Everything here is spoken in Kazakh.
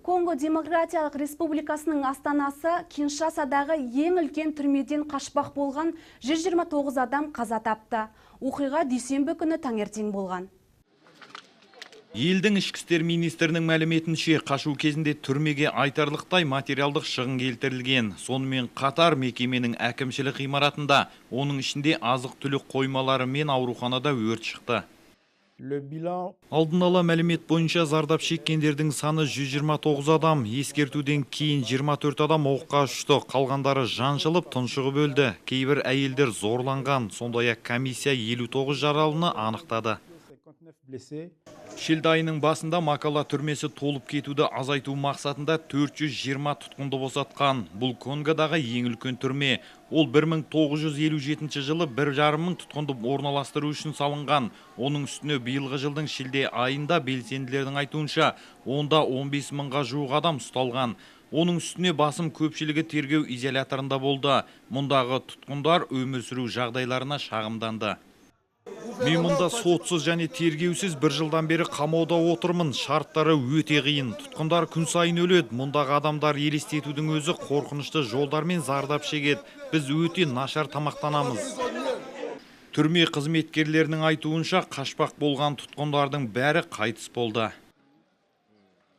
Конго Демократиялық Республикасының астанасы Киншасадағы ең үлкен түрмеден қашпақ болған 129 адам қаза тапты. Оқиға дүйсенбі күні таңертең болған. Елдің ішкі істер министрінің мәліметінше, қашу кезінде түрмеге айтарлықтай материалдық шығын келтірілген. Сонымен қатар мекеменің әкімшілік ғимаратында, оның ішінде азық-түлік қоймалары мен ауруханада өрт шықты. Алдын ала мәлімет бойынша, зардап шеккендердің саны 129 адам. Ескертуден кейін 24 адам оққа ұшты, қалғандары жаншылып, тұншығып өлді. Кейбір әйелдер зорланған. Сондай-ақ комиссия 59 жаралыны анықтады. Шілде айының басында Макала түрмесі толып кетуді азайту мақсатында 420 тұтқынды босатқан. Бұл Конгодағы ең үлкен түрме. Ол 1957 жылы 1,5 мың тұтқынды орналастыру үшін салынған. Оның үстіне биылғы жылдың шілде айында, белсенділердің айтуынша, онда 15 мыңға жуық адам ұсталған. Оның үстіне басым көпшілігі тергеу изоляторында болды. Мұндағы тұтқындар өмір сүру жағдайларына шағымданды. Мен мұнда сотсыз және тергеусіз бір жылдан бері қамауда отырмын. Шарттары өте қиын. Тұтқындар күн сайын өледі. Мұндағы адамдар елестетудің өзі қорқынышты жолдармен зардап шегеді. Біз өте нашар тамақтанамыз. Түрме қызметкерлерінің айтуынша, қашпақ болған тұтқындардың бәрі қайтыс болды.